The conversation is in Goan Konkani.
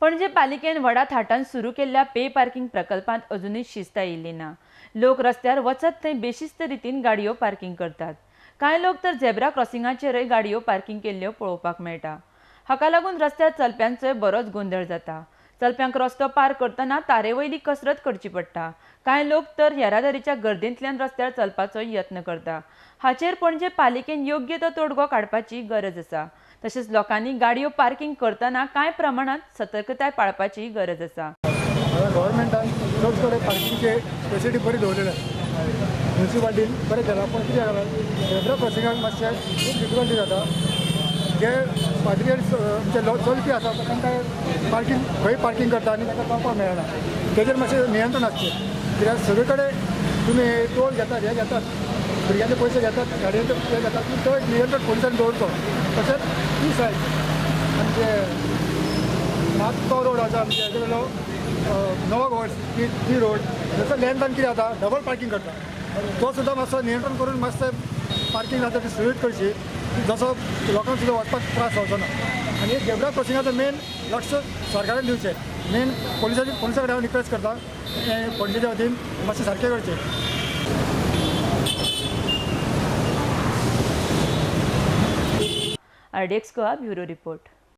पणजे पालिकेन व्हडा थाटान सुरू केल्ल्या पे पार्किंग प्रकल्पांत अजुनूय शिस्त आयिल्ली ना. लोक रस्त्यार वचत थंय बेशिस्त रितीन गाडयो पार्किंग करतात. कांय लोक तर झेब्रा क्रॉसिंगाचेरय गाडयो पार्किंग केल्ल्यो पळोवपाक मेळटा. हाका लागून रस्त्यार चलप्यांचोय बरोच गोंदळ जाता. चलप्यांक रस्तो पार करतना तारेवयली कसरत करची पडटा. कांय लोक तर येरादारीच्या गर्देंतल्यान रस्त्यार चलपाचो यत्न करता. हाचेर पणजे पालिकेन योग्य तो तोडगो काडपाची गरज आसा. तशेंच लोकांनी गाडयो पार्किंग करतना कांय प्रमाणांत सतर्कताय पाळपाची गरज आसा. गव्हर्मेंटान चड कडेन पार्किंगचे फेसिलिटी बरी दवरलेली आसा. म्युनिसिपालिटीन बरें केलां, पूण कितें जालां, झेब्रा क्रॉसिंगाक मातशें खूब डिफिकल्टी जाता. जे पाद्री आमचे चलपी आसा तांकां पार्किंग खंय पार्किंग करता आनी तांकां पावपाक मेळना, तेजेर मातशें नियंत्रण आसचें. कित्याक सगळे कडेन तुमी टोल घेतात, हे घेतात, भुरग्यांचे पयशे घेतात, गाडयेचे हे घेतात, पूण तो एक नियंत्रण पोलिसांनी दवरचो. तशेंच ती सायड आमचे तो रोड आसा आमचे हेजे वयलो नवो गोवा ती रोड, जसो लेंथान कितें जाता डबल पार्किंग करता, तो सुद्दां मातसो नियंत्रण करून मातशें पार्किंग जाता ती सुरळीत करची, जसो लोकांक सुद्दां वचपाक त्रास जावचो ना. आनी झेब्रा क्रॉसिंगाचो मेन लक्ष सरकारान दिवचें, मेन पोलिसा कडेन हांव रिक्वेस्ट करता पणजेच्या वतीन मातशें सारकें करचें. RDX Goa bureau report.